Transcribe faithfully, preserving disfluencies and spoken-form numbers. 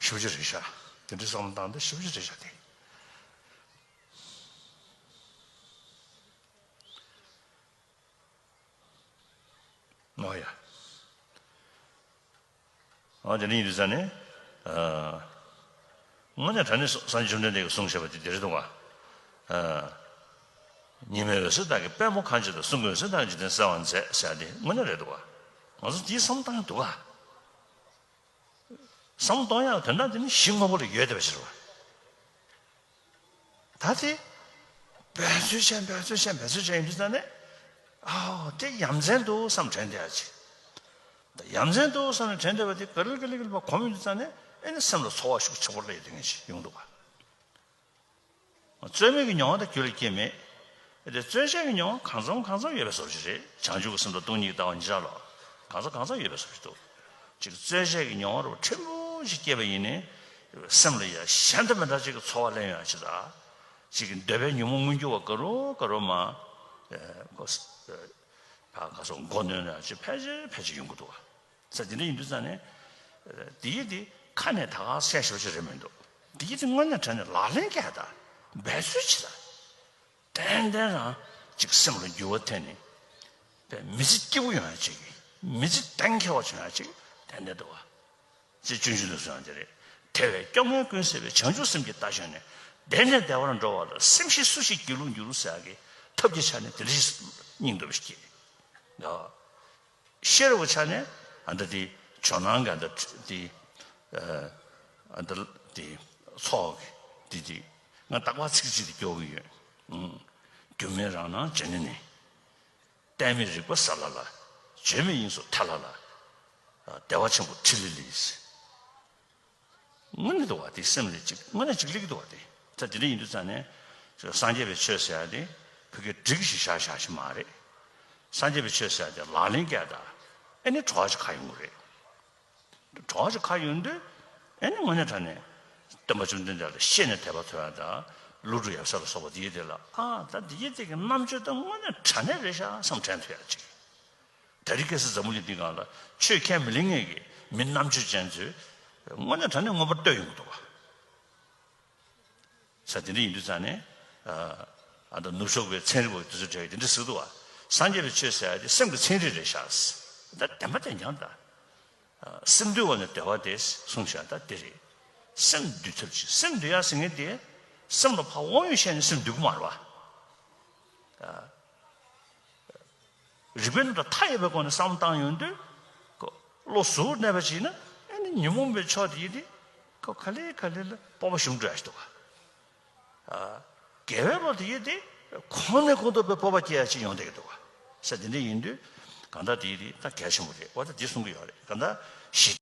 ཞེ་པོ་ཅིག་རེད་ཤག་དེ་འདྲའི་བསམ་བློ་བཏང་སྟེ་ཞེ་པོ་ཅིག་རེད་ཤག་དེ། ཨོ་ཡ། ཨོ་དེ་འདྲ་ཡིན་དུས་ཙང་ནས། ཨ། དངོས་གནས་དྲང་གནས་སངས་རྒྱས་བཅོམ་ལྡན་འདས་ཀྱིས་གསུངས་བཞག་པ་དེ་འདི་རེད་འདུག་ག་ཨ། ཉི་མའི་འོད་ཟེར་དག་གིས་པདྨོ་ཁ་འབྱེད་དོ། གསུང་གི་འོད་ཟེར་དག་གིས་འཇིག་རྟེན་གསལ་བར་མཛད་ཟེར་ཡ་དེ་དངོས་གནས་རེད་འདུག་ག་ང་ཚོ་དེའི་བསམ་བློ་བཏང་གི་འདུག་ག་བསམ་བློ་གཏོང་ཡག་དོན་དག་དེ་ནི་གཞི་དངོས་པོ་ལ་ཡོད་བསྡད་པ་ཞིག་རེད་བ། ད་དེ་འབད་རྩོལ་བྱས་འབད་རྩོལ་བྱས་འབད་རྩོལ་བྱས་ཡིན་དུས་ཙང་ནས། ཨའོ་དེ་ཡ་མཚན་འདུག་བསམ་དྲན་བསྡད་ཡ་ཅིག་ད་ཡ་མཚན་འདུག་བསམ་ནས་དྲན་བསྡད་པ་དེ་ག་ལེར་ག་ལེར་ག་ལེར་ཕར་གོམས་ཡོང་དུས་ཙང་ནས་ཨེ་ནི་སེམས་ལ་ཚོར་བ་ཤུགས་ཆེན་པོ་སླེབས་ཡོང་དུས་ཡོང་འདུག་བ། རྩོལ་མེད་ཀྱི་མྱོང་བ་དེ་རྒྱུད་ལ་སྐྱེས་མེད། དེ་རྩོལ་བྱེད་ཀྱི་མྱོང་བ་གང་འཚམ་གང་འཚམ་ཡོད་པའི་བཟོ་ཅིག་རེད། བྱང་ཆུབ་ཀྱི་སེམས་དང་སྟོང་ཉིད་ཀྱི་ལྟ་བ་གཉིས་ཆར་ལ། གང་འཚམ་གང་འཚམ་ཡོད་པའི་བཟོ་ཅིག་འདུག་ཅིག་རྩོལ་བྱེད་ཀྱི་མྱོང་བ་རུ་ཕྲན་བུ་ཞིག་སྐྱེས་པ་ཡིན་ནའི། སེམས་ལ་ཡ་གཞན་དང་མི་འདྲ་ཅིག་གི་ཚོར་བ་སླེབས་ཡོང་ཡ་ཅིག་དང་། ཅིག་གི་འདོད་པའི་ཉོན་མོངས་མངོན་གྱུར་བ་ག་རུ་ག་རུ་མ། ཨེ། ཁོ། ཨེ། ཕར་ག་སོགས་མགོ་གནོན་ཡ་ཅིག་ཕལ་ཆེར་ཕལ་ཆེར་ཡོང་གི་འདུག་བ། ས་དེ་འདྲ་ཡིན་དུས་ཙང་ནས། དེ་ཡི་དེ་ཁ་ནས་ད་ག་བཤད་ཤོར་ཞིག་རེད་མི་འདུག་དེ་ཡི་དེ་དངོས་གནས་དྲང་གནས་ལག་ལེན་བཀལ་དང་། འབད་རྩོལ་བྱེད་དང་། ཏན་ཏན་རང་ཅིག་སེམས་ལ་འགྱུར་བ་ཐེབས་ནས། པའི་མི་ཚེ་སྐྱིད་པོ་ཡོང་ཡ་ཅིག་མི་ཚེ་གཏན་འཁེལ་བ་བྱུང་ཡ་ཅིག་ཏན་ཏན་འདུག་བ། ཅེས་སྤྱོད་འཇུག་ནས་གསུངས་ཡ་དེ་རེད། དེ་བས་སྐྱོ་ངལ་ཀུན་སེལ་བའི། བྱང་ཆུབ་སེམས་ཀྱིས་བདག་ཞོན་ནས། བདེ་ནས་བདེ་བར་འགྲོ་བ་ལ། སེམས་ཤེས་སུ་ཞིག་སྒྱིད་ལུག་འགྱུར་ཟེར་ཡ་གི་ཐབས་ཀྱི་ཆ་ནས་དེ་འདྲ་ཞིག་སྙིང་འདོད་པ་ཞིག་སྐྱེས། ཤེས་རབ་ཀྱི་ཆ་ནས་ཨ་འདྲ་དེ་ཇོ་ནང་གི་ཨ་འདྲ་དེ། ཨ་འདྲ་དེ་ཚོགས་ཀྱི་དེ་དེ་ང་རྟག་པར་ཚིག་གཅིག་དེ་སྐྱོར་གྱི་ཡོད། ཨང་། སྒྱུ་མའི་རང་སྣང་ཇི་ནས་ནི། གཏད་མེད་རིག་པ་ས་ལ་ལ། བརྗོད་མེད་དབྱིངས་སུ་ཐལ་ལ་ལ། བདེ་བ་ཆེན་པོ་ཕྲིན་ལས་ལས། དངོས་གནས་འདུག་བ་དེ་སེམས་ལ་ཅིག་དངོས་གནས་ཅིག་སླེབས་ཀྱི་འདུག་བ་དེ། ད་དེ་འདྲ་ཡིན་དུས་ཙང་ནས། སངས་རྒྱས་པའི་ཆོས་ཟེར་ཡ་དེ་ཕ་གིར་སྒྲིག་ཞིག་བཞག་བཞག་ཞིག་མ་རེད། སངས་རྒྱས་པའི་ཆོས་ཟེར་ཡ་དེ་ལག་ལེན་བཀལ་དང་། ཨེ་ནི་གྲོགས་ཅིག་ཁ་ཡོང་གི་རེད། གྲོགས་ཅིག་ཁ་ཡོང་དུས། ཨེ་ནི་དངོས་གནས་དྲང་གནས། སྟོན་པ་བཅོམ་ལྡན་འདས་ལ་ཤེས་ནས་དད་པ་ཐོབ་ཡ་དང་། ཀླུ་སྒྲུབ་ཡབ་སྲས་ལ་སོགས་པ་འདི་ཡི་དེ་ལ། ཨ། ད་འདི་ཡི་དེ་གི་རྣམ་དཔྱོད་ད་དངོས་གནས་དྲང་གནས་རེད་ཤག་བསམ་དྲན་ཐུབ་ཡ་ཅིག་ད་རེས་ཁ་སང་འཛམ་བུ་གླིང་འདི་སྒང་ལ་ཆོས་ཁས་མི་ལེན་མཁན་གྱི་མི་རྣམ་དཔྱོད་ཅན་ཚོས་དངོས་གནས་དྲང་གནས་མངོན་པར་བསྟོད་ཡོང་གི་འདུག་བ། ས་དེ་འདྲ་ཡིན་དུས་ཙང་ནས། ཨ། ཨ་ད་ནུབ་ཕྱོགས་པའི་ཚན་རིག་པ་དེ་ཚོས་བྲིས་པ་དེ་འདྲ་ཟེར་གི་འདུག་བ། སངས་རྒྱས་པའི་ཆོས་ཟེར་ཡ་དེ་སེམས་ཀྱི་ཚན་རིག་རེད་ཤག་ད་བདེན་པ་བདེན་རྐྱང་ད། ཨ། སེམས་འདུལ་བ་ནི་བདེ་བ་སྟེ་གསུངས་ཤག་ད་དེ་རེད། སེམས་འདུལ་ཐབས་ཀྱི་སེམས་འདུལ་ཡ་ཟེར་མཁན་དེ་སེམས་ལ་ཕར་དབང་ཡོད་བཤད་ནས་སེམས་འདུལ་གི་མ་རེད་བ། ཨ། རིགས་པའི་རྣམ་གྲངས་མཐའ་ཡས་པའི་སྒོ་ནས་བསམ་བློ་བཏང་ཡོང་དུས། ཁོ་བློ་གཟུར་གནས་པ་ཅིག་ན་ཨ་ནི་ཉོན་མོངས་པའི་ཕྱོགས་དེ་ཡི་དེ་ཁོ་ག་ལེ་ག་ལེ་ལ་སྤོབས་པ་ཞུམ་འགྲོ་ཡ་ཞིག་འདུག་ག་ཨ། དགེ་བའི་བློ་དེ་ཡི་དེ་གོང་ནས་གོང་དུ་སྤོབས་པ་སྐྱེ་ཡ་ཅིག་ཡོང་བསྡད་ཀྱི་འདུག་ག་ས་དེ་འདྲ་ཡིན་དུས་གང་ལྟར་དེ་ཡི་དེ་ད་གལ་ཆེན་པོ་རེད། འོ་ད་དེ་གསུང་གི་ཡོད་རེད། གང་ལྟར་ཞི།